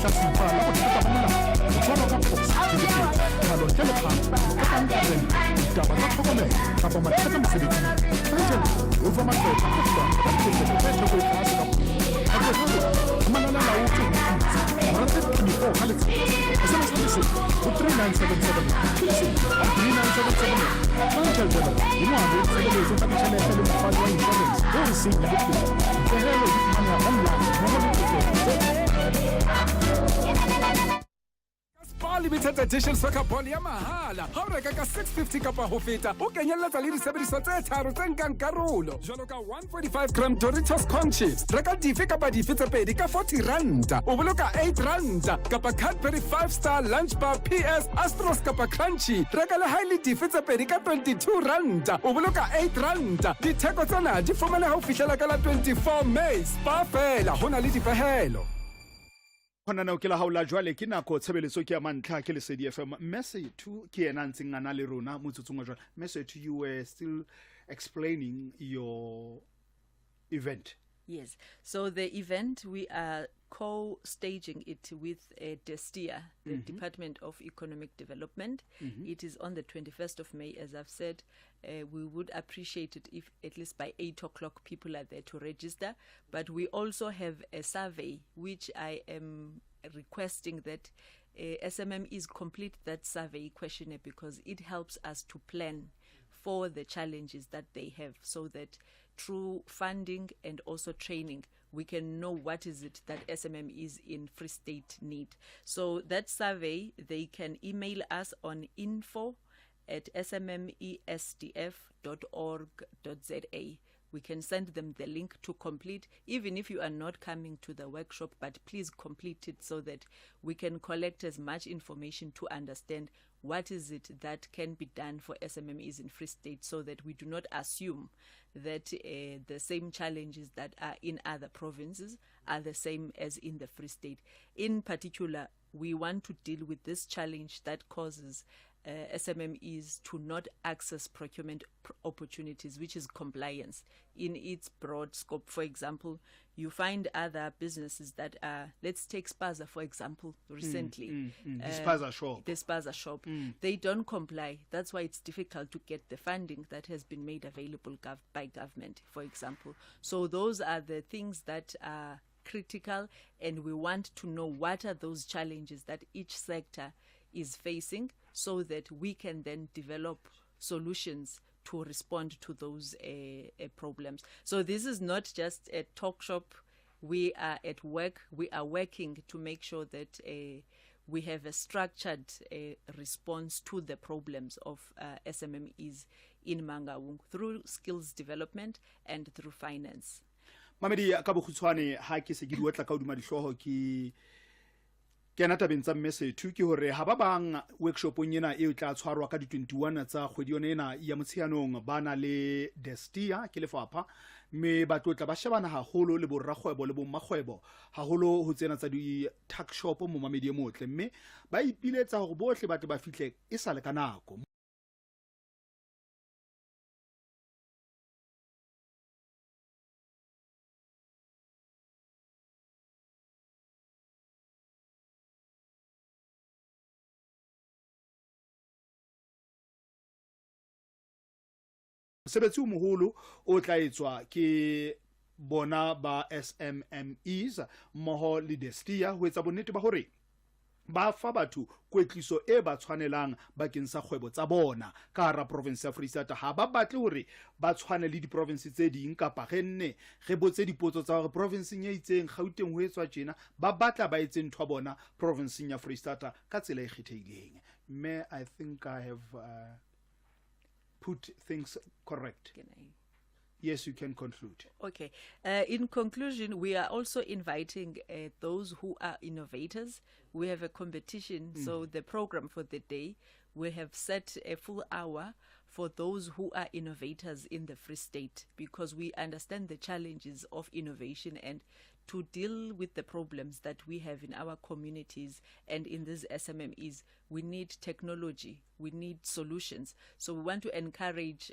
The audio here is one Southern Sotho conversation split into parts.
Lehlatsipa la bothata ba molao, ho tshwarwa ka phoso, tlhekefetso, tlhalo ntle le phano, mathata a rente, ditaba tsa tlhokomelo kapa mathata mosebetsing, Clientele e o fa maqwetha a hlwahlwa ka ditefello tse theko e tlase ka kgwedi. Maqwetha a rona a malala-a-laotswe ho thusa hora tse 24 ka letsatsi. SMS Lesedi ho 39771 ke Lesedi ho 39771. Clientele General ke moabi wa ditshebeletso tsa ditjhelete le mofani wa inshorense eo e seng ya bophelo. Dipehelo di fumaneha online mmoho le tefello tse Spar Limited Edition Soccer Ball ya mahala ha o reka ka 650 kapa ho feta o kenyelletsa le disebediswa tse tharo tse nkang karolo jwalo ka 145 gram Doritos corn chips reka dife kapa dife tse pedi ka 40 ranta o boloka 8 ranta kapa Cadbury 5 Star Lunch Bar PS Astros kapa Crunchy reka le ha e le dife tse pedi ka 22 ranta o boloka 8 ranta ditheko tsena di fumaneha ho fihlela ka la 24 May Spar fela ho na le dipehelo. Lenaneo ke la hao la jwale ke nako tshebeletso ke ya mantlha ke Lesedi FM. Mme Sethu ke yena a ntseng a na le rona motsotsong wa jwale. Mme Sethu, you were still explaining your event. Yes. So the event, we are co-staging it with DESTEA, the Department of Economic Development. It is on the 21st of May, as I've said. We would appreciate it if at least by 8 o'clock people are there to register. But we also have a survey, which I am requesting that SMMEs complete that survey questionnaire, because it helps us to plan for the challenges that they have, so that through funding and also training, we can know what is it that SMMEs in Free State need. So that survey, they can email us on info@smmesdf.org.za. We can send them the link to complete, even if you are not coming to the workshop, but please complete it so that we can collect as much information to understand what is it that can be done for SMMEs in Free State, so that we do not assume that the same challenges that are in other provinces are the same as in the Free State. In particular, we want to deal with this challenge that causes SMMEs to not access procurement opportunities, which is compliance in its broad scope. For example, you find other businesses that are, let's take Spaza, for example, recently. The Spaza shop. The Spaza shop. They don't comply. That's why it's difficult to get the funding that has been made available by government, for example. So those are the things that are critical, and we want to know what are those challenges that each sector is facing, so that we can then develop solutions to respond to those problems. So this is not just a talk shop. We are at work. We are working to make sure that we have a structured response to the problems of SMMEs in Mangaung through skills development and through finance. Mamedi, ka bokgutshwane ha ke se ke di otla ka hodima dihlooho, ke kena tabeng tsa Mme Sethu, ke hore ha ba bang workshopong ena e tla tshwarwa ka di-21 tsa kgwedi yone ena ya Motsheanong, ba na le DESTEA, ke lefapha, mme ba tlo tla ba shebana haholo le borrakgwebo le bommakgwebo, haholo ho tsena tsa di-tuck shop, momamedi e motle, mme ba ipiletsa hore bohle ba tle ba fihle e sa le ka nako. Mosebetsi o moholo o tla etswa ke bona ba SMMEs mmoho le DESTEA ho etsa bonnete ba hore ba fa batho kwetliso e ba tshwanelang bakeng sa kgwebo tsa bona ka hara province ya Freistata. Ha ba batle hore ba tshwane le diprovince tse ding, kapa re nne re botse dipotso tsa hore provinceng e itseng, Gauteng, ho etswa tjena. Ba batla ba etse ntho ya bona provinceng ya Freistata ka tsela e kgethehileng. Mme I think I have put things correct. Can I? Yes, you can conclude. Okay. In conclusion, we are also inviting those who are innovators. We have a competition. So the program for the day, we have set a full hour for those who are innovators in the Free State, because we understand the challenges of innovation and to deal with the problems that we have in our communities and in these SMMEs. We need technology, we need solutions. So we want to encourage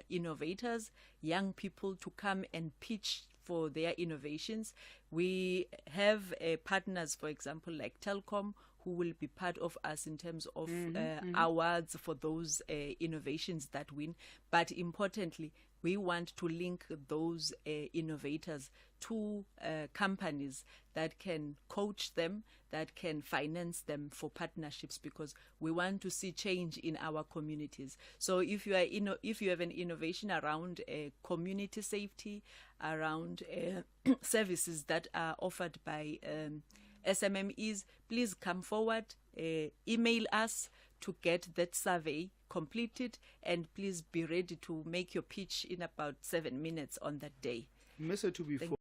innovators, young people to come and pitch for their innovations. We have partners, for example, like Telkom, who will be part of us in terms of awards for those innovations that win. But importantly, we want to link those innovators to companies that can coach them, that can finance them for partnerships, because we want to see change in our communities. So if you have an innovation around community safety, around services that are offered by SMMEs, please come forward, email us to get that survey completed, and please be ready to make your pitch in about 7 minutes on that day. Mme Sethu, before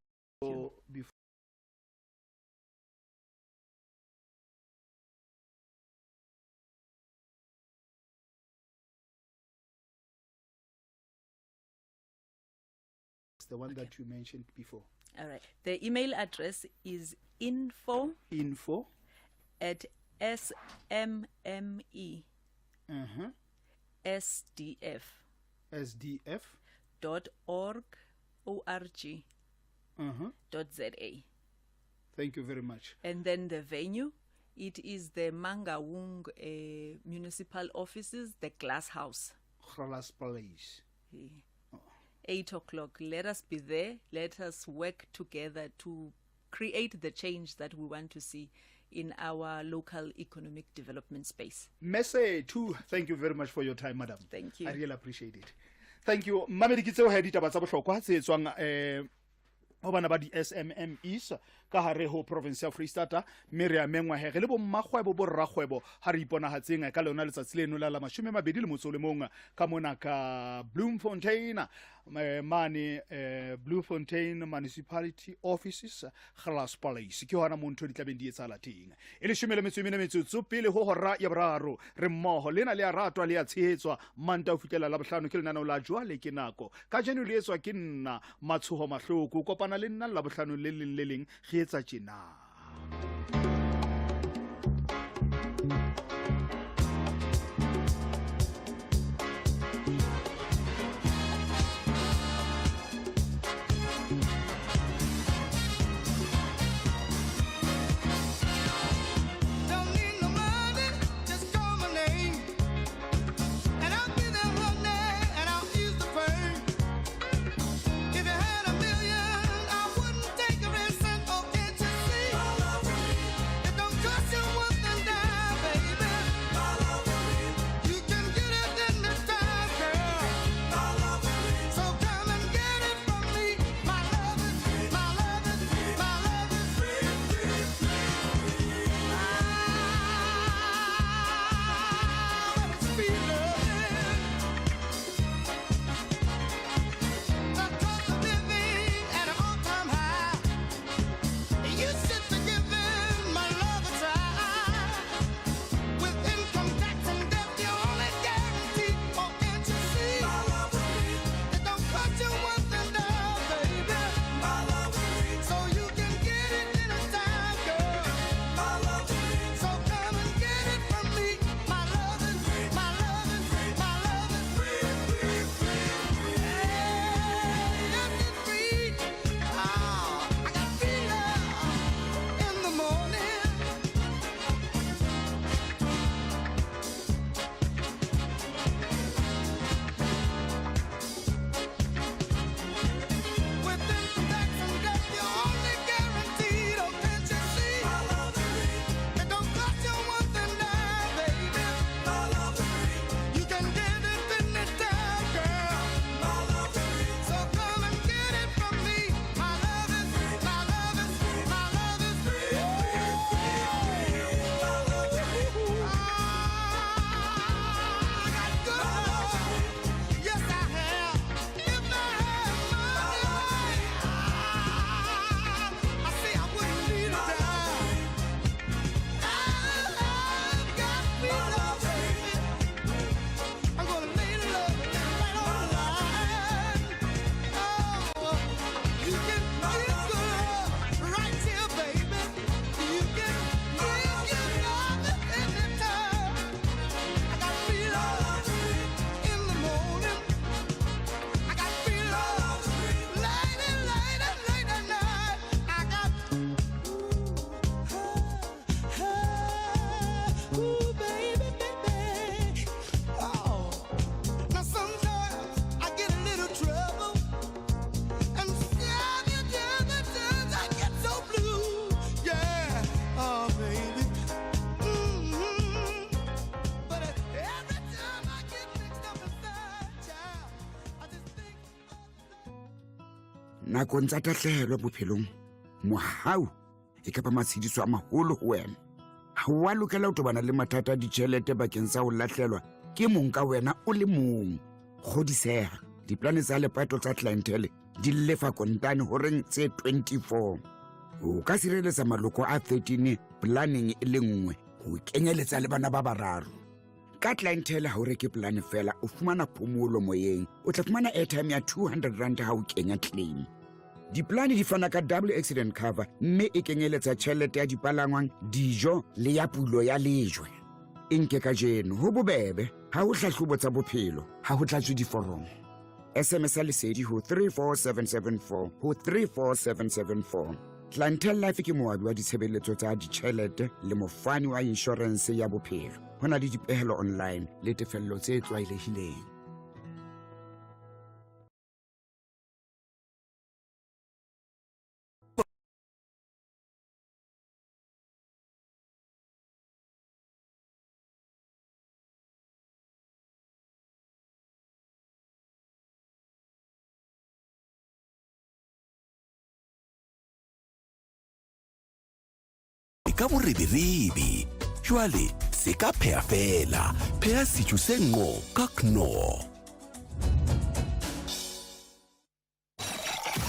the one that you mentioned before. All right. The email address is info Info at smme sdf SDF dot org org dot za. Thank you very much. And then the venue, it is the Mangaung Municipal Offices, the Glass House. Glass Place. 8 o'clock. Let us be there. Let us work together to create the change that we want to see in our local economic development space. Mme Sethu, thank you very much for your time, madam. Thank you. I really appreciate it. Thank you. Mamedi, ke tseo he ditaba tsa bohlokwa tse etswang ho bana ba di-SMMEs ka hare ho province ya Freistata, mme re a mengwa he re le bommakgwebo, borrakgwebo, ha re iponahatseng ka lona letsatsi leno la 21 ka mona ka Bloemfontein, mane Bloemfontein Municipality Offices, Glass Palace. Ke hona mo ntho di tlabeng di etsahala teng. E 14 metsotso pele ho hora ya boraro. Re mmoho lena, le a ratwa, le a tshehetswa Manta ho fihlela Labohlano ke lenaneo la Jwale ke Nako. Kajeno le etswa ke nna, Matshoho Mahloko. O kopana le nna Labohlano le leng le leng re etsa tjena. Don't need no money, just call my name, and I'll be there running, and I'll ease the pain. If you had a million, I wouldn't take a cent. Oh, can't you see? Nakong tsa tahlehelo bophelong, mohau e ka ba matshediso a maholo ho wena. Ha o a lokela ho tobana le mathata a ditjhelete bakeng sa ho lahlelwa ke mong ka wena o le mong. Kgodiseha, diplane tsa lepato tsa Clientele di lefa kontane horeng tse 24. O ka sireletsa maloko a 13 planeng e le nngwe ho kenyeletsa le bana ba bararo. Ka Clientele ha o reke polane fela, o fumana phomolo moyeng. O tla fumana airtime ya 200 rand ha o kenya claim. Diplane di fana ka double accident cover mme e kenyeletsa tjhelete ya dipalangwang, dijo le ya pulo ya lejwe. E nke kajeno, ho bobebe, ha ho hlahlobo tsa bophelo, ha ho tlatswe diforomo. SMS ya lesedi ho 34774 ho 34774. Clientele Life ke moabi wa ditshebeletso tsa ditjhelete le mofani wa inshorense ya bophelo. Ho na le dipehelo online le tefello tse tlwaelehileng. Ka borebirebe jwale se ka pheha fela pheha setšu se nqo ka knorr.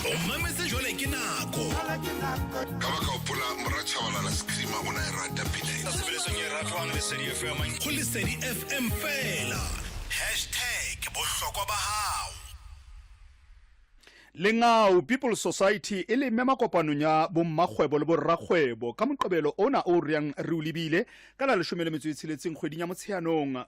O mametse jwale ke nako. Ka ba ka hopola mora Tshabalala Screamer o na e rata pina ena. Tshebeletsong e ratwang Lesedi FM ho Lesedi FM fela. Hashtag bohlokwa ba hao. Lengau People Society e le mema kopanong ya bommakgwebo le borrakgwebo ka Moqebelo ona o re yang re o lebile ka la 16 kgweding ya Motsheanong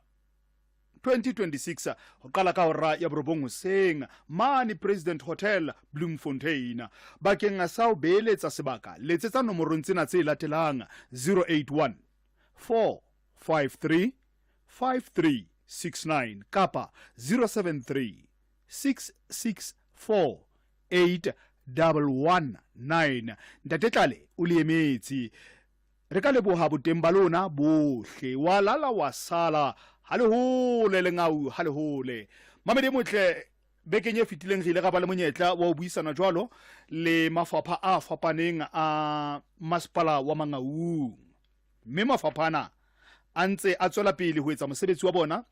2026 ho qala ka hora ya borobong hoseng mane President Hotel Bloemfontein. Bakeng sa ho beeletsa sebaka, letsetsa nomorong tsena tse latelang 081 453 5369 kapa 073 664 8119. Ntate Tlale o le emetse. Re ka leboha boteng ba lona bohle. Wa lala wa sala ha le hole lengau ha le hole. Mamedi e motle, bekeng e fetileng re ile ra ba le monyetla wa ho buisana jwalo le mafapha a fapaneng a masepala wa Mangaung. Mme mafapha ana a ntse a tswela pele ho etsa mosebetsi wa bona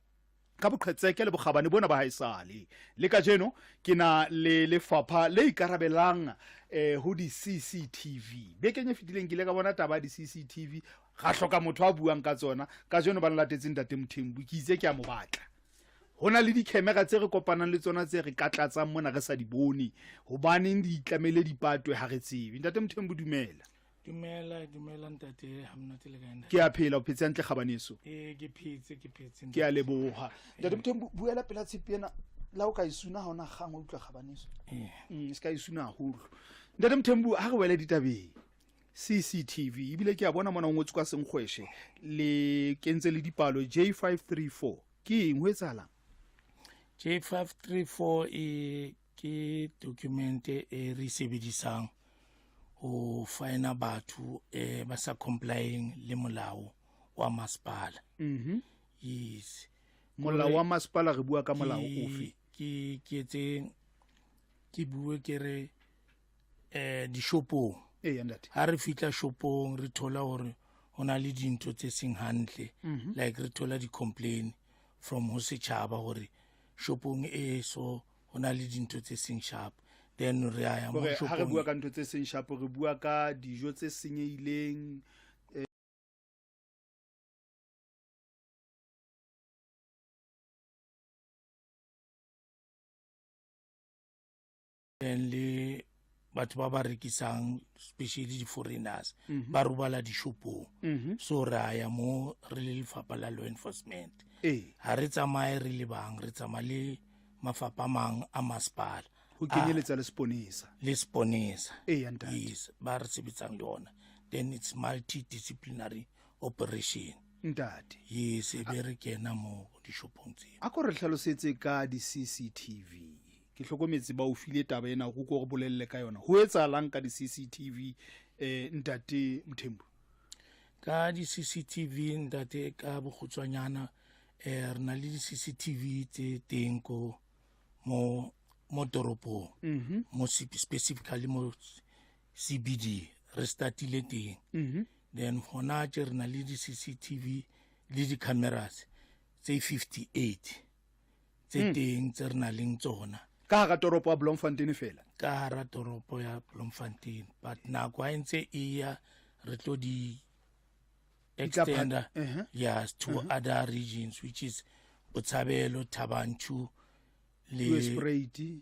ka boqhetseke le bokgabane bona ba haesale. Le kajeno ke na le lefapha le ikarabelang ho di-CCTV. Bekeng e fetileng ke ile ka bona taba ya di-CCTV, ga hloka motho a buang ka tsona. Kajeno ba nlatetse Ntate Mthembu, ke itse ke a mo batla. Ho na le di-camera tse re kopanang le tsona tse re ka tlatsang mona re sa di bone. Hobaneng di itlamele di patwe ha re tsebe. Ntate Mthembu, dumela. Dumela, dumela ntate, ha monate le kae ntate? Ke a phela, o phetse hantle kgabaneso? Ee, ke phetse, ke phetse. Ke a leboha. Ntate Mthembu, buela pela tshepi ena, la o ka e suna ha ona kgang, wa utlwa kgabaneso? Ee. Se ka e suna haholo. Ntate Mthembu, ha re wele ditabeng, CCTV, ebile ke a bona mona o ngotswe ka senkgweshe, le kentse le dipalo J534. Ke eng, ho etsahalang? J534 e ke document e re sebedisang ho fina batho ba sa complying le molao wa masepala. Yes. Molao wa masepala, re bua ka molao ofe? Ke ke etse ke bue ke re dishopong. Ee, ntate. Ha re fihla shopong re thola hore ho na le dintho tse seng hantle. Like re thola di-complaint from ho setjhaba hore shopong e so ho na le dintho tse seng sharp. Then re a ya mo Hore ha re shopong. bua ka ntho tse seng sharp, re bua ka dijo tse senyehileng. Then le batho ba ba rekisang, especially di-foreigners, ba robala dishopong. So re a ya mo re le lefapha la law enforcement. Ha re tsamaye re le bang, re tsamaya le mafapha a mang a masepala. Ho kenyeletsa le seponesa. Le seponesa. Ee, ntate. Yes, ba re sebetsang le ona. Then it's multidisciplinary operation. Ntate. Yes, e be re kena mo dishopong tseo. A ko re hlalosetse ka di-CCTV. Ke hlokometse ba o file taba ena go ko re bolelle ka yona. Ho etsahalang ka di-CCTV, Ntate Mthembu? Ka di-CCTV, ntate, ka bokgutshwanyana, re na le di-CCTV tse teng ko mo Mo toropong, mo specifically mo CBD re startile teng. Then gona tje re na le di-CCTV le di-cameras tse 58 tse teng tse re nang le tsona. Ka hara toropo ya Bloemfontein fela? Ka hara toropo ya Bloemfontein, but nako ha e ntse e ya re tlo di extenda, yes, to other regions, which is Botshabelo, Thaba Nchu le Tweespruit.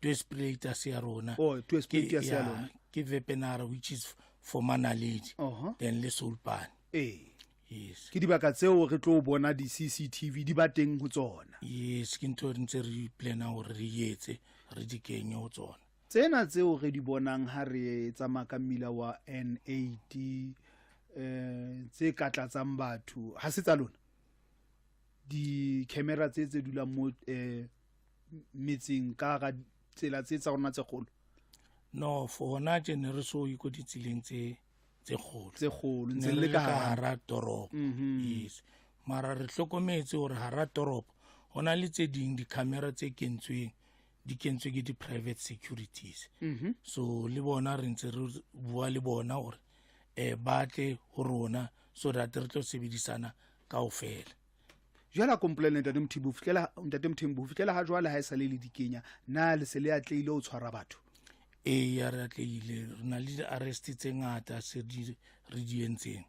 Tweespruit a se ya rona. Oh, Tweespruit ya se ya lona. Ke Wepener, which is for Manaledi, then le Solpane. Yes. Ke dibaka tseo re tlo bona di-CCTV di ba teng ho tsona. Yes, ke ntho e re ntse re plana hore re etse, re di kenye ho tsona. Tsena tseo re di bonang ha re tsamaya ka mmila wa N8, tse ka tlatsang batho, ha se tsa lona? Di-camera tse tse dulang mo metseng ka hara tsela tse tsa rona tse kgolo? No, for hona tje ne re so ye ko ditseleng tse kgolo. Tse kgolo, Ne ntse re le le ka ka hara. hara toropo. Yes. Mara re hlokometse hore hara toropo ho na le tse ding di-camera tse kentsweng, di kentswe ke di-private securities. So le bona re ntse re bua le bona hore ba tle ho rona so that re tlo sebedisana kaofela. Jwale a kompolele Ntate Mthembu, ho fihlela, Ntate Mthembu, ho fihlela ha jwale ha e sa le le di kenya, na le se le atlehile ho tshwara batho? Ee, ya re atlehile. Re na le di-arrest tse ngata se re di entseng.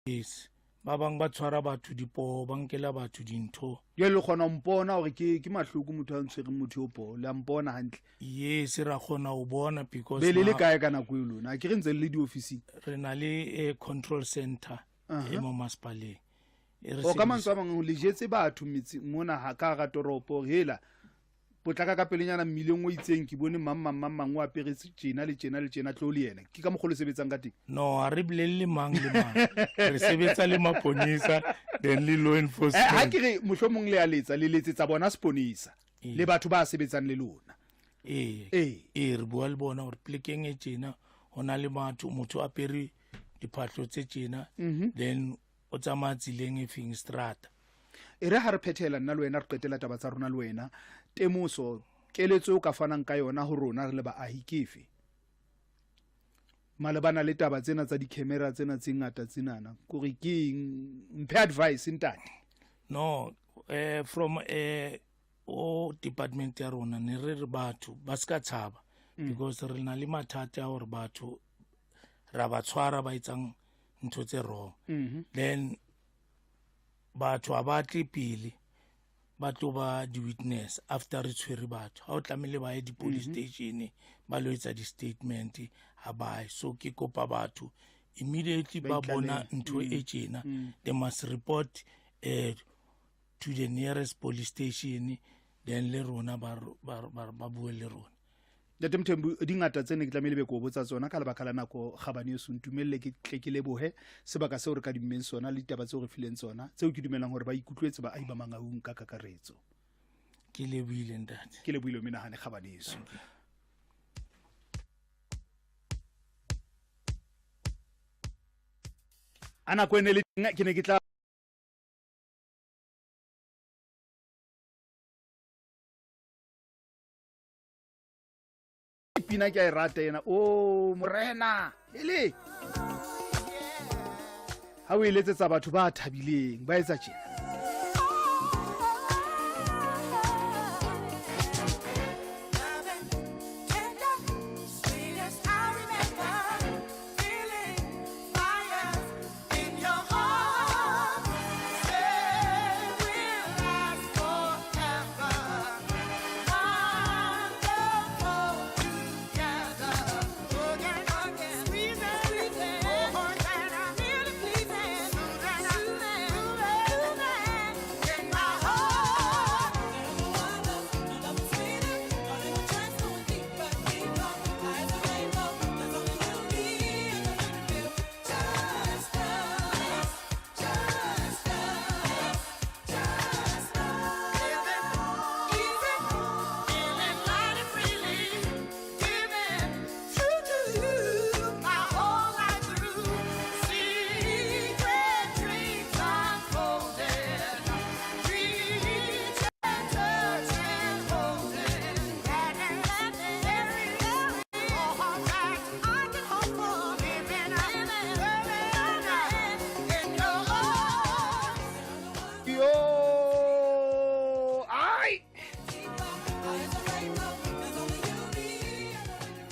Yes. Ba bang ba tshwara batho dipoo, ba nkela batho dintho. Jwale le kgona ho mpona hore ke mahloko motho a ntshwereng motho eo poo, le a mpona hantle? Yes, ra kgona ho bona because Be le le ma kae ka nako eo lona? Ha ke re ntse le le diofising? Re na le control center e mo masepaleng. E re O ka sebedisa mantswe a mang, le jetse batho metseng mona ha ka hara toropo hore hela potlaka ka pelenyana mmileng o itseng ke bone mang, mang, mang, mang o aperetse tjena le tjena le tjena, tlo le yena. Ke ka mokgwa o le sebetsang ka teng? No, ha re bolelle mang le mang. Re sebetsa le maponesa, then le law enforcement. Ha ke re mohlomong le a letsa, le letsetsa bona seponesa le batho ba sebetsang le lona. Ee, re bua le bona hore plekeng e tjena ho na le batho, motho a apere diphahlo tse tjena, then o tsamaya tseleng e feng strata. E re ha re phethela nna le wena, re qetela taba tsa rona le wena, temoso, keletso o ka fanang ka yona ho rona re le baahi ke efe? Malebana le taba tsena tsa di-camera tsena tse ngata tsenana, kore ke eng? Mphe advice ntate. No, from o department ya rona ne re re batho ba ska tshaba, because re na le mathata a hore batho ra ba tshwara ba etsang ntho tse wrong. Then batho ha ba tle pele ba tlo ba di-witness after re tshwere batho. Ha o tlamehile ba ye di-police station ba lo etsa di-statement, ha ba ye. So ke kopa batho immediately Ba ba bona itlalehe. ntho e tjena, they must report to the nearest police station, then le rona ba bue le rona. Ntate Mthembu, di ngata tse ne ke tlamehile be ke o botsa tsona ka lebaka la nako kgabane eso, ntumelle ke tle ke lebohe sebaka seo re ka dimmeng sona le ditaba tseo re fileng tsona, tseo ke dumelang hore ba ikutlwetse baahi ba Mangaung ka kakaretso. Ke lebohile ntate. Ke lebohile o menahane kgabane eso. A nako e ne le teng, ke ne ke tla pina ke a e rata ena. O morena, ele ha o e letsetsa batho ba thabileng ba etsa tjena.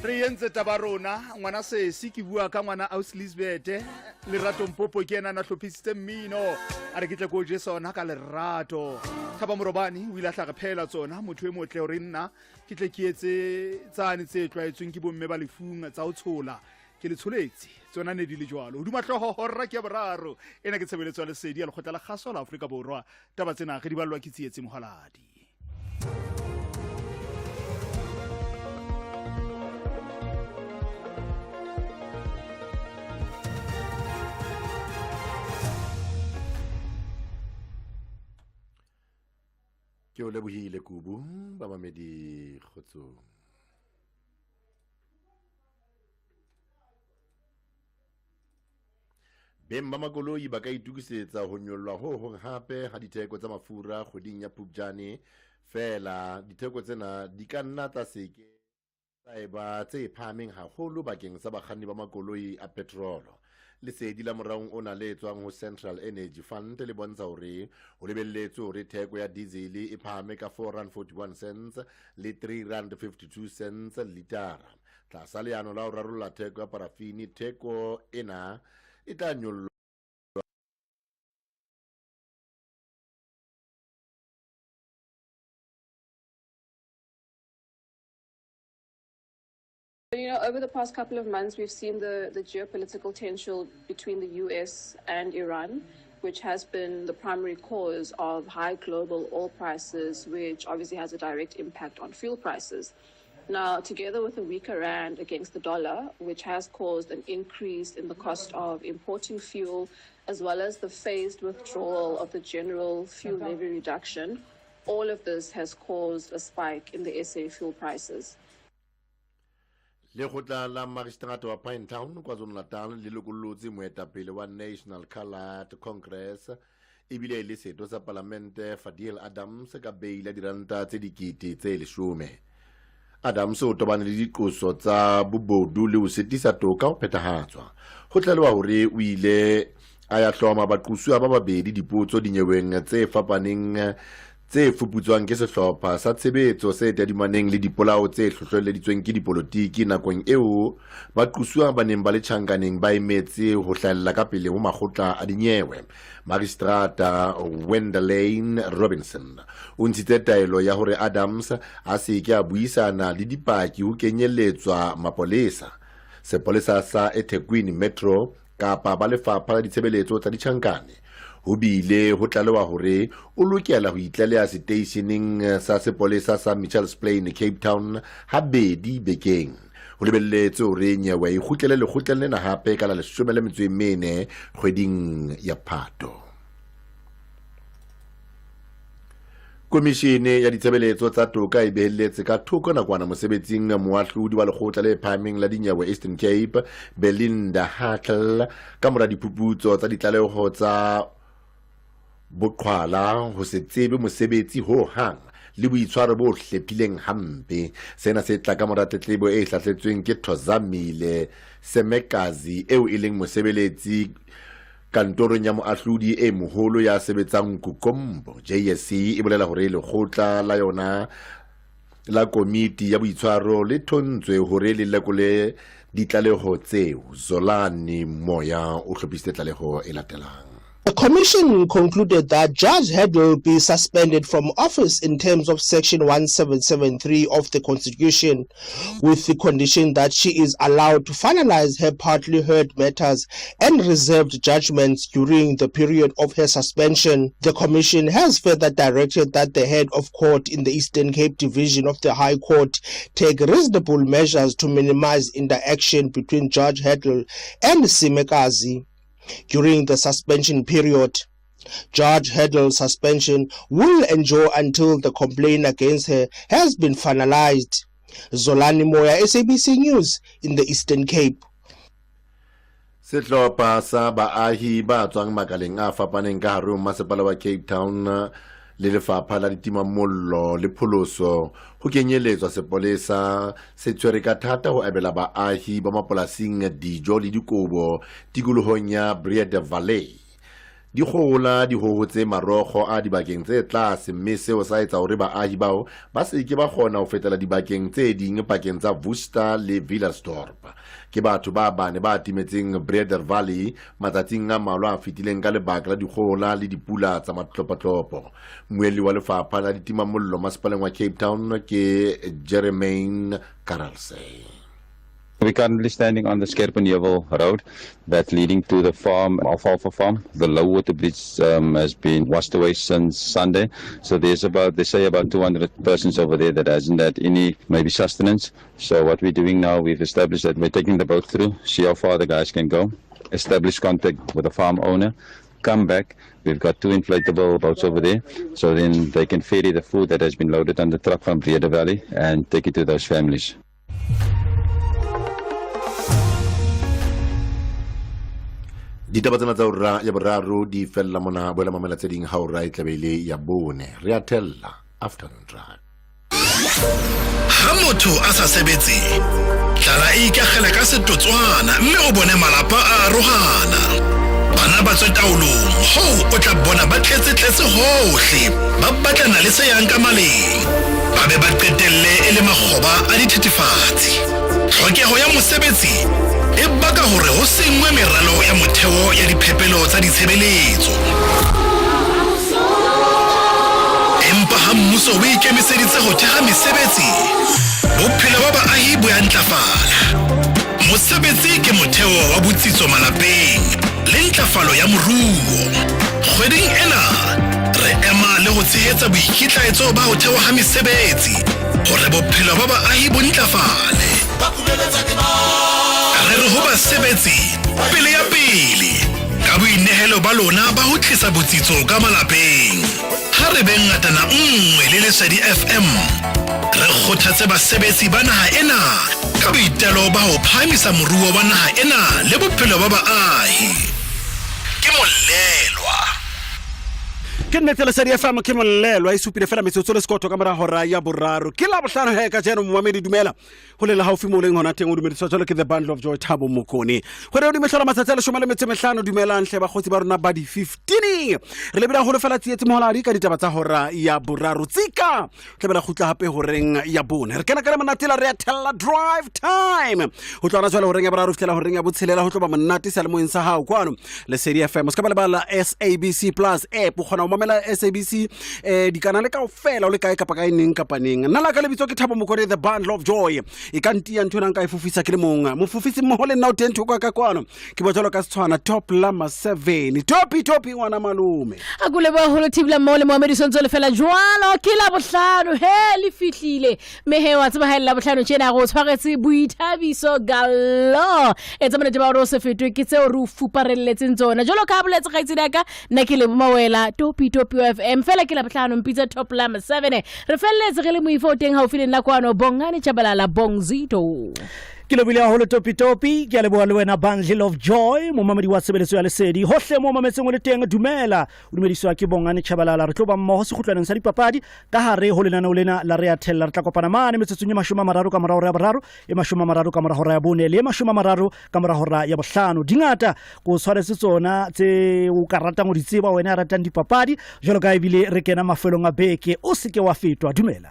Re entse taba rona ngwana sesi ke bua ka ngwana aus Lisbeth Lerato Mpopo ke ena a na hlophisitse mmino a re ke tle ko je sona ka lerato. Thaba Morobane o ile a tla re phehela tsona motho e motle hore nna ke tle ke etse tsane tse tlwaetsweng ke bomme ba lefung tsa ho tshola ke le tsholetse tsona ne di le jwalo hoduma hlooho horra ke ya boraro ena ke tshebeletso ya lesedi ya lekgotla la kgaso la Afrika Borwa taba tsena re di ballwa ke Tsietsi Mohaladi. Ke o lebohile kubu bamamedi kgotsong. Beng ba makoloi ba ka itokisetsa ho nyollwa ho hong hape ha ditheko tsa mafura kgweding ya Phupjane, feela ditheko tsena di ka nna tsa se ke tsa eba tse phahameng haholo bakeng sa bakganni ba makoloi a petrolo. Lesedi la moraong ona le tswang ho Central Energy Fund le bontsha hore ho lebelletswe hore theko ya dizele e phahame ka R4.41 le R3.52 litara. Tlasa leano la ho rarolla theko ya parafini, theko ena e tla nyollwa You know, over the past couple of months, we've seen the, the geopolitical tension between the US and Iran, which has been the primary cause of high global oil prices, which obviously has a direct impact on fuel prices. Now, together with a weaker rand against the dollar, which has caused an increase in the cost of importing fuel, as well as the phased withdrawal of the general fuel levy reduction, all of this has caused a spike in the SA fuel prices. Lekgotla la Magistrata wa Pinetown, KwaZulu-Natal le lokollotse moetapele wa National Coloured Congress ebile e le setho sa palamente Fadiel Adams ka beile ya diranta tse dikete tse leshome. Adams o tobane le diqoso tsa bobodu le ho sitisa toka ho phethahatswa. Ho tlalewa hore o ile a ya hloma baqosuwa ba babedi dipotso dinyeweng tse fapaneng tse fuputswang ke sehlopha sa tshebetso se tadimaneng le dipolao tse hlohlelleditsweng ke dipolotiki nakong eo baqosuwa ba neng ba le tjhankaneng ba emetse ho hlahella ka pele ho makgotla a dinyewe. Magistrata Wendelaine Robinson o ntshitse taelo ya hore Adams a se ke a buisana le dipaki ho kenyelletswa mapolesa, sepolesa sa eThekwini Metro kapa ba Lefapha la Ditshebeletso tsa Ditjhankane. Ho bile ho tlalewa hore o lokela ho itlaleha seteisheneng sa sepolesa sa Mitchells Plain, Cape Town habedi bekeng. Ho lebelletswe hore nyewe e kgutlele lekgotleng lena hape ka la 14 kgweding ya Phato. Komishene ya ditshebeletso tsa toka e behelletse ka thoko nakwana mosebetsing moahlodi wa lekgotla le phahameng la dinyewe Eastern Cape Belinda Hartle ka mora diphuputso tsa ditlaleho tsa boqhwala ho se tsebe mosebetsi ho hang le boitshwaro bo hlephileng hampe. Sena se tla ka mora tletlebo e hlahletsweng ke Thozamile Semekazi eo e leng mosebeletsi Kantorong ya moahlodi e moholo ya sebetsang Kukombo, JSC e bolela hore lekgotla la yona la komiti ya boitshwaro le thontswe hore le lekole ditlaleho tseo. Zolani Moya o hlophisitse tlaleho e latelang. The commission concluded that Judge Hedl be suspended from office in terms of Section 1773 of the Constitution, with the condition that she is allowed to finalize her partly heard matters and reserved judgments during the period of her suspension. The commission has further directed that the head of court in the Eastern Cape Division of the High Court take reasonable measures to minimize interaction between Judge Hedl and Simekazi during the suspension period. Judge Hedl's suspension will endure until the complaint against her has been finalized. Zolani Moya, SABC News in the Eastern Cape. Sehlopha sa baahi ba tswang makaleng a fapaneng ka hare ho masepala wa Cape Town le lefapha la ditimamollo le pholoso ho kenyeletswa sepolesa se tshwere ka thata ho abela baahi ba mapolasing dijo le dikobo tikolohong ya Breede Valley. Dikgohola di hohotse marokgo a dibakeng tse tlase mme seo sa etsa hore baahi bao ba se ke ba kgona ho fetela dibakeng tse ding pakeng tsa Worcester le Villiersdorp. Ke batho ba bane ba timetseng Breeder Valley matsatsing a mmalwa a fetileng ka lebaka la dikgohola le dipula tsa matlopotlopo. Mmuelli wa lefapha la ditimamollo masepaleng wa Cape Town ke Jeremaine Karelse. We're currently standing on the Scherpenheuvel Road that's leading to the farm, Alfalfa Farm. The low water bridge um, has been washed away since Sunday. So there's about, they say about 200 persons over there that hasn't had any maybe sustenance. So what we're doing now, we've established that we're taking the boat through, see how far the guys can go, establish contact with the farm owner, come back. We've got two inflatable boats over there, so then they can ferry the food that has been loaded on the truck from Breede Valley and take it to those families. Ditaba tsena tsa ura ya boraro di fella mona boela mamela tse ding ha ura e tlabe ile ya bone re a thella afternoon drive. Ha motho a sa sebetse, tlala e ikagela ka setotswana mme o bone malapa a arohana. Bana ba tswe taolong hoo o tla bona ba tletse-tletse hohle, ba batlana le se yang ka maleng, ba be ba qetelle e le makgoba a dithethefatsi. Tlhokeho ya mosebetsi e baka hore ho senngwe meralo ya motheo ya diphepelo tsa ditshebeletso. Empa ha mmuso o ikemiseditse ho theha mesebetsi, bophelo ba baahi bo ya ntlafala. Mosebetsi ke motheo wa botsitso malapeng le ntlafalo ya moruo. Kgweding ena re ema le ho tshehetsa boikitlaetso ba ho thewa ha mesebetsi hore bophelo ba baahi bo ntlafale. Re re ho basebetsi pele ya pele ka boinehelo ba lona ba ho tlisa botsitso ka malapeng. Ha re beng ngatana nngwe le Lesedi FM, re kgothatse basebetsi ba naha ena ka boitelo ba ho phahamisa moruo wa naha ena le bophelo ba baahi. Ke Mollelwa. Ke nnete Lesedi FM ke Mollelwa e supile fela metsotso le sekotho ka mora hora ya boraro. Ke Labohlano he kajeno momamedi dumela. Ho lela haufi mo leng hona teng o dumediswa jwalo ke The Bundle of Joy Thabo Mokone. Kgwedi ya dimehlola matsatsi a leshome le metso e mehlano dumelang hle bakgotsi ba rona ba di 15. Re lebile haholo fela Tsietsi Moholadi ka ditaba tsa hora ya boraro. Tsika tla be la kgutla hape horeng ya bone. Re kena ka le monate la re ya thella drive time. Ho tloha jwale horeng ya boraro fihlela horeng ya botshelela ho tlo ba monate seyalemoyeng sa hao kwano Lesedi FM. O se ka ba lebala SABC Plus app o kgona ho mamela SABC eh dikanale kaofela o le kae kapa kae neng kapa neng. Nna la ka lebitso ke Thabo Mokone the Bundle of Joy. E ka ntiya ntho ena nka e fofisa ke le mong. Mofofisi mmoho le nna o teng thoko ka kwano. Ke bua jwalo ka Setshwana top lama 7. Topi topi ngwana malome. A ko leboha haholo Thibela mmoho le moamedi Sontso lefela jwalo ke Labohlano he le fihlile mme he wa tseba ha e le Labohlano tjena re o tshwaretse boithabiso galore etsa monate ba hore o se fetwe ke tseo re o fuparelletseng tsona jwalo ka ha boletse kgaitsedi ya ka nna ke lebo mawela topi topi fm fela ke Labohlano mpitsa top lama 7 re felletse re le moifo o teng haufi le nna kwano Bongani Tshabalala Bongzito ke lebohile haholo topitopi ke a leboha le wena bundle of joy momamedi wa tshebeletso ya lesedi hohle mo mametseng o le teng dumela o dumediswa ke bongane chabalala re tlo ba mmoho sekgutlwaneng sa dipapadi ka hare ho lenaneo lena la re a thella re tla kopana mane metsotsong e mashome a mararo ka mora hora ya boraro e mashome a mararo ka mora hora ya bone le e mashome a mararo ka mora hora ya bohlano dingata ko tshwaretse tsona tse o ka ratang ho di tseba wena ya ratang dipapadi jwalo ka ebile re kena mafelong a beke o seke wa fetwa dumela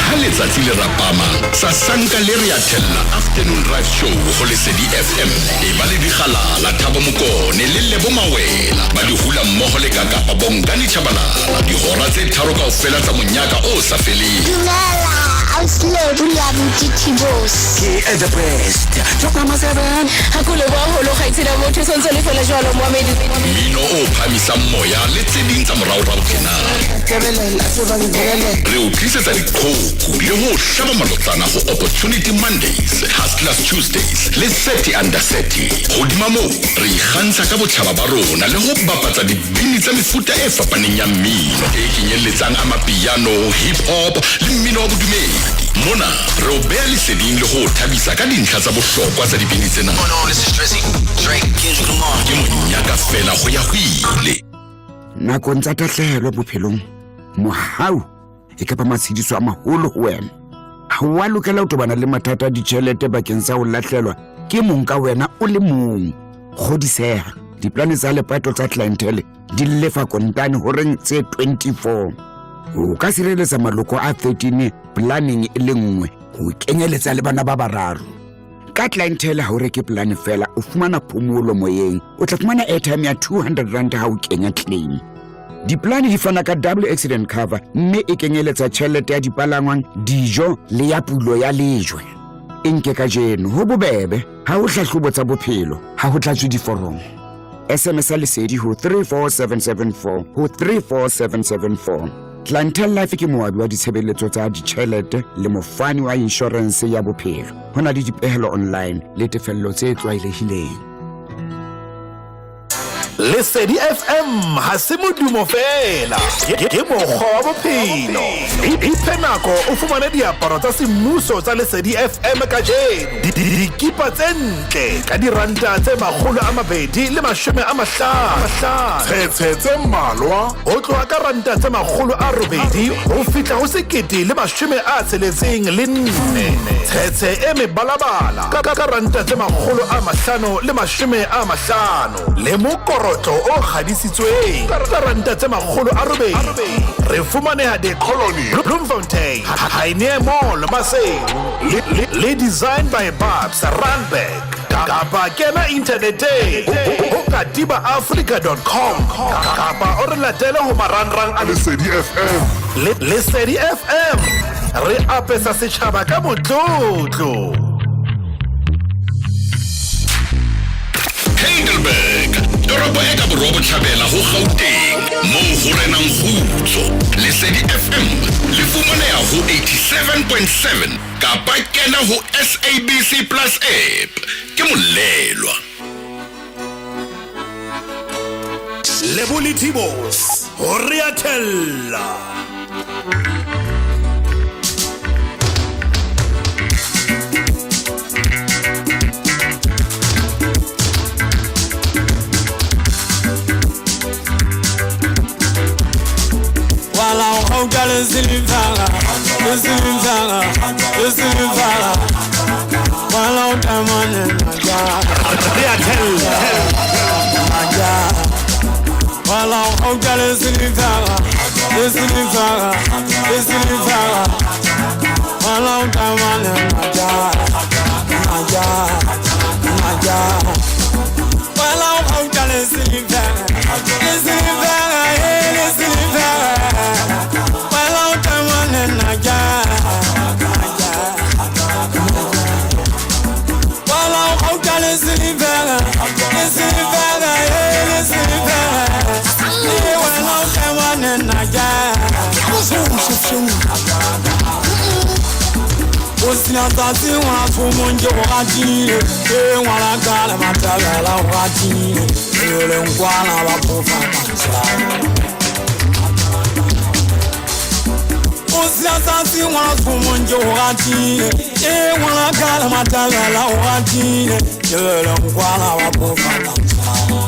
Ha letsatsi le rapama, sasanka le re a thella Afternoon Drive Show ho Lesedi FM. E ba le dikgalala Thabo Mokone le Lebo Mawela ba di hula mmoho le Kakapa Bongani Tshabalala dihora tse tharo kaofela tsa monyaka o sa feleng. Dumela, ausi Lebo le abuti Thibos. Ke the best. Top number 7. Ha ko leboha haholo kgaitsedi ya motho sontso le fela jwalo moamedi. Mmino o phahamisang moya le tse ding tsa moraorao tjena. Re o tlisetsa diqhoku le ho hlaba malotsana ho Opportunity Mondays, Hustlers Tuesdays le 30 Under 30. Hodima moo, re ikgantsha ka botjhaba ba rona le ho bapatsa dibini tsa mefuta e fapaneng ya mmino e kenyelletsang amapiano, hip hop le mmino wa bodumedi. Mona re o beha leseding le ho o thabisa ka dintlha tsa bohlokwa tsa dibini tsena. Ke monyaka feela ho ya ho ile. Nakong tsa tahlehelo bophelong, mohau e ka ba matshediso a maholo ho wena. Ha o a lokela ho tobana le mathata a ditjhelete bakeng sa ho lahlelwa ke mong ka wena o le mong. Kgodiseha, Diplane tsa lepato tsa Clientele di lefa kontane horeng tse 24. O ka sireletsa maloko a 13 planeng e le nngwe ho kenyeletsa le bana ba bararo. Ka Clientele ha o reke plane fela, o fumana phomolo moyeng. O tla fumana airtime ya 200 rand ha o kenya claim. Diplane di fana ka double accident cover mme e kenyeletsa tjhelete ya dipalangwang, dijo le ya pulo ya lejwe. E nke kajeno ho bobebe, ha ho hlahlobo tsa bophelo, ha ho tlatswe diforomo. SMS ya Lesedi ho 34774 ho 34774. Clientele Life ke moabi wa ditshebeletso tsa ditjhelete le mofani wa inshorense ya bophelo. Ho na le dipehelo online le tefello tse tlwaelehileng. Lesedi FM ha se modumo feela, ke mokgwa wa bophelo. Iphe nako o fumane diaparo tsa semmuso tsa Lesedi FM kajeno. Dikipa tse ntle ka diranta tse 250. Tshetshe tse mmalwa ho tloha ka ranta tse 800 ho fihla ho 1064. Tshetshe e mebalabala ka ranta tse 550 le mokorotlo o kgabisitsweng ka ranta tse 800. Re fumaneha The Colony, Bloemfontein, Pioneer Mall, Maseru, le Design by Babs, Randburg. Kapa kena inthaneteng ho katibaafrica.com kapa o re latele ho marangrang a Lesedi FM. Lesedi FM, re apesa setjhaba ka motlotlo. Heidelberg, toropo e ka borwa bohlabela ho Gauteng, moo ho renang kgutso. Lesedi FM le fumaneha ho 87.7 kapa kena ho SABC Plus app. Ke Molelwa. Lebo le Tibos, ho re a thella. Wala o gauta le silivera, le silivera, le silivera. Wala o tamane naja. Re a thella. Naja. Wala o gauta le silivera, le silivera, le silivera. Wala o tamane naja. Naja. Naja. Wala o gauta le silivera, le silivera, le silivera. Wala o tamane naja. Wala o gauta le silivera, le silivera, le silivera. Wala o tamane naja. O sina tsatsi ngwana tshomong ke go ratile, e ngwana ka le matabela o ratile, e le nkwana ba phofa matshwao. O sina tsatsi ngwana tshomong ke go ratile, e ngwana ka le matabela o ratile, e le nkwana ba phofa matshwao.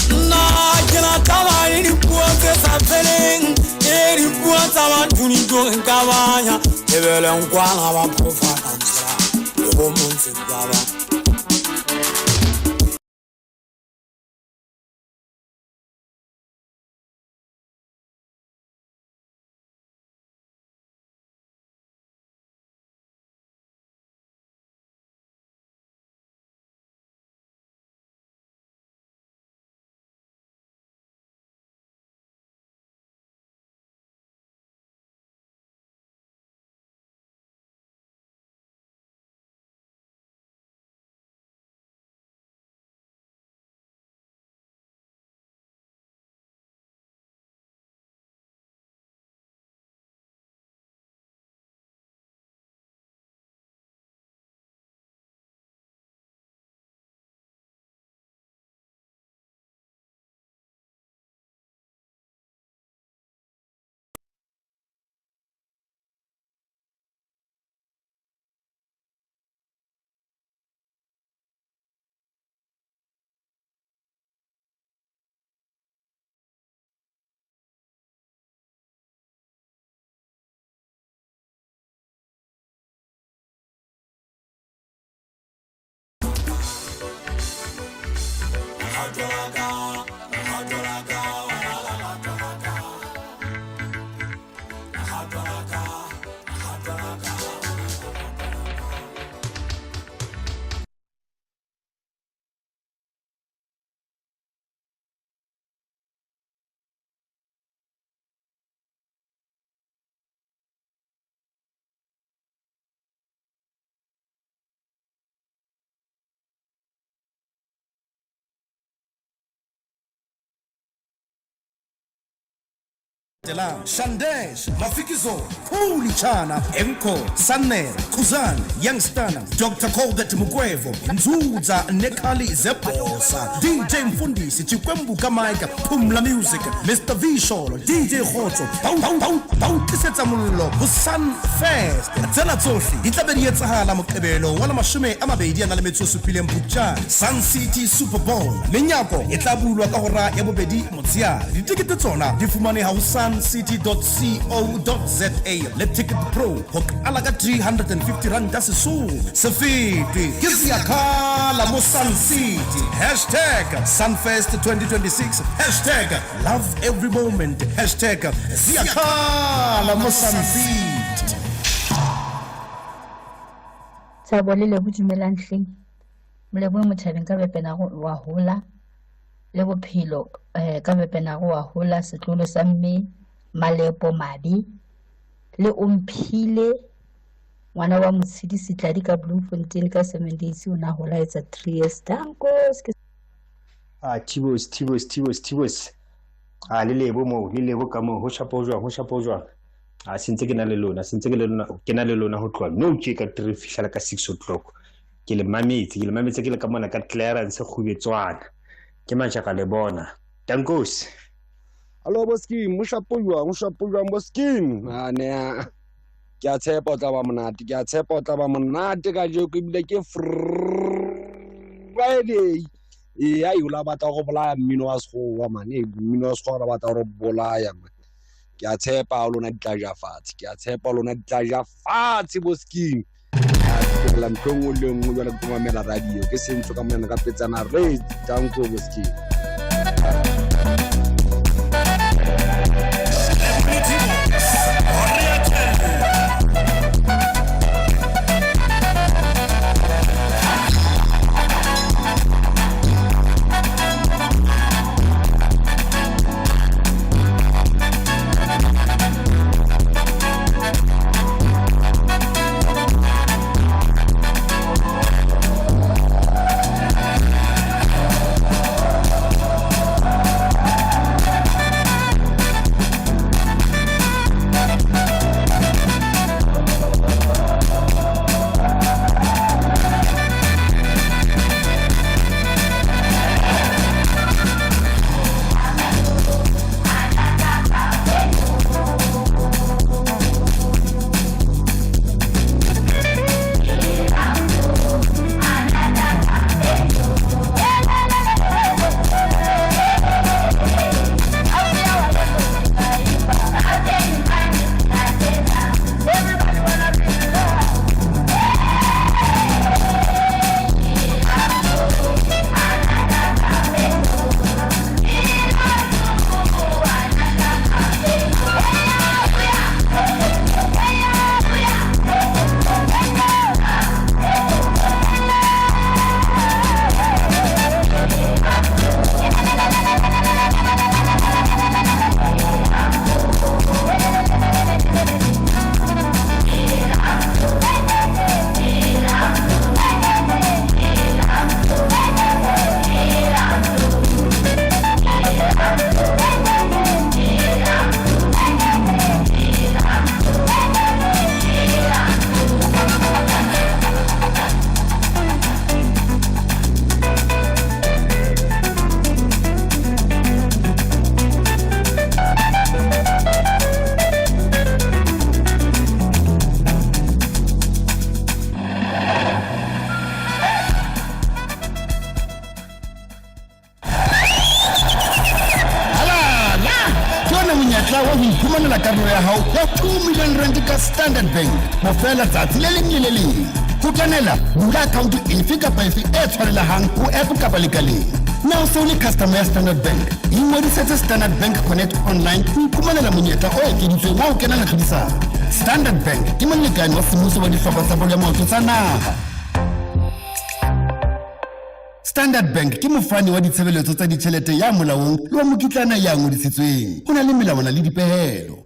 Nna ke na taba le dipuo tse sa feleng, e dipuo tsa batho di tlo nkabanya, e be le nkwana ba phofa matshwao. Le go montse ba ba. Latelang Shandesh, Mafikizolo, Khuli Chana, Emco, Sanel, Khuzani, Youngstana, Dr. Colbert Mukwevho, Nzuza Nekhali Zebosa, DJ Mfundisi, Chikwembu Kamaika, Pumla Music, Mr. V Sholo, DJ Khotso, ba o tlisetsa mollo ho Sun Fest. Tsena tsohle di tla be di etsahala Moqebelo wa la 27 Phupjane, Sun City Super Bowl. Menyako e tla bulwa ka hora ya bobedi motsheare. Ditekete tsona di fumaneha ho suncity.co.za le Ticket Pro ho qala ka 350 ranta Sesotho. Se fete ke Siyakhala mo Sun City. Hashtag Sunfest 2026, hashtag love every moment, hashtag Siyakhala mo Sun City. Thabo le Lebo, dumelang hleng. Moleboe mothabeng ka bepenago wa hola le bophelo ka bepenago wa hola setlolo sa mme Malepo Mabe le Omphile ngwana wa Motshidi Setladi ka Bloemfontein ka 7 days o na hola etsa 3 years. Danko. Tibos Tibos Tibos Tibos. Le Lebo mo, le Lebo ka mo ho shapo jwang, ho shapo jwang. Sentse ke na le lona, sentse ke le lona, ke na le lona ho tloha no tje ka 3 fihlela ka 6 o'clock. Ke le mametse, ke le mametse ke le ka mona ka clearance kgubetswana. Ke matjaka le bona. Dankos. Hello Boskim, moshapo jwang, moshapo jwang Boskim. Ne ke a tshepa o tla ba monate, ke a tshepa o tla ba monate ka jeko ebile ke Friday. E ai o la batla go bolaya mmino wa sekgowa mane, mmino wa sekgowa ba batla go bolaya man. Ke a tshepa lona di tla ja fatshe, ke a tshepa lona di tla ja fatshe Boskim. Ke la ntho nngwe le nngwe jwale ke mamela radio, ke sentso ka mona ka petsana re danko Boskim. Iphumanela karolo ya hao ya 2 million rand ka Standard Bank mofela tsatsi le leng le le leng. Ho kenela, bula account efe kapa efe e tshwanelehang ho app kapa lekaleng. Na o se o le customer ya Standard Bank? Ingodisetse Standard Bank Connect online ho iphumanela monyetla o ekeditsweng wa ho kenela tlhodisano. Standard Bank ke molekane wa semmuso wa dihlopha tsa bolo ya maoto tsa naha. Standard Bank ke mofani wa ditshebeletso tsa ditjhelete ya molaong le wa mokitlana ya ngodisitsweng. Ho na le melawana le dipehelo.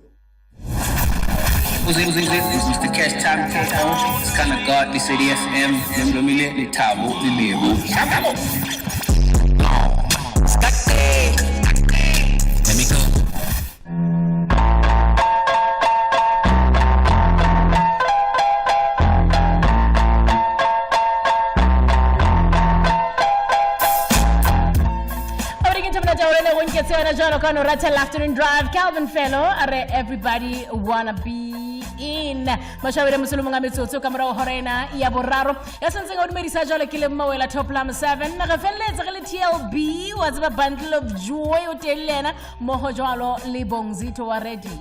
Mr. Cash Time It's kind of God, Lesedi FM, Lemlomile, Lethabo, le Lebo. Let me go. Jalo ka no rata afternoon drive Calvin Fellow a re everybody wanna be in mashabele mosolomong a metsotso ka morago hora ena ya boraro ya sentseng a o dumedisa jalo ke le mmawela top lam 7 re feleletse re le tlb wa tseba bundle of joy o teng le ena mmogo jalo le bongzito wa radio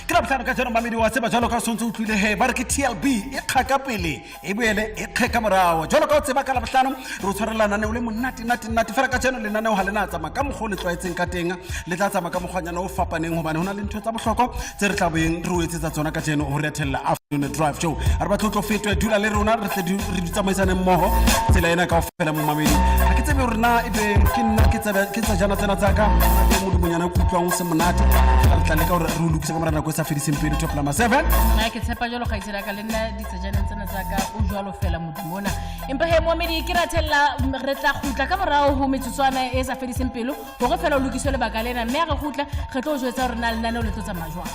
Ke labotlhano ka jeno mamedi wa tseba jalo ka o sentse o utlwile he ba re ke TLB e kgaka pele e boele e kge ka morago jalo ka o tseba ka labotlhano re o tshwarela lenaneo le monate nate nate fela ka jeno lenaneo ga le na tsamaya ka mokgwa o le tlwaetseng ka teng le tla tsamaya ka mokgwanyana o fapaneng gobane go na le ntho tsa bohlokwa tse re tla boeng re o etsetsa tsona ka jeno go re ethelela afternoon drive show a re batle o tlo fetwe dula le rona re tle re di tsamaisaneng mmogo tsela ena kao fela mo mamedi ga ke tsebe gore na ebe ke nna ke tsejana tsena tsaka e modumonyana o kutlwang o se monate re tla leka gore re o lokise ka mora nako e sa fediseng pele top number 7 nna ke tshepa jalo gaitsela ka le nna ditsejaneng tsena tsa ka o jalo fela modimo ona empa he moamedi ke rathelela re tla gutla ka morago go metsotswana e sa fediseng pelo gore fela o lokiswe lebaka lena mme a re gutla re tlo o jwetsa gore na lenaneo le tlo tsamaya jwang.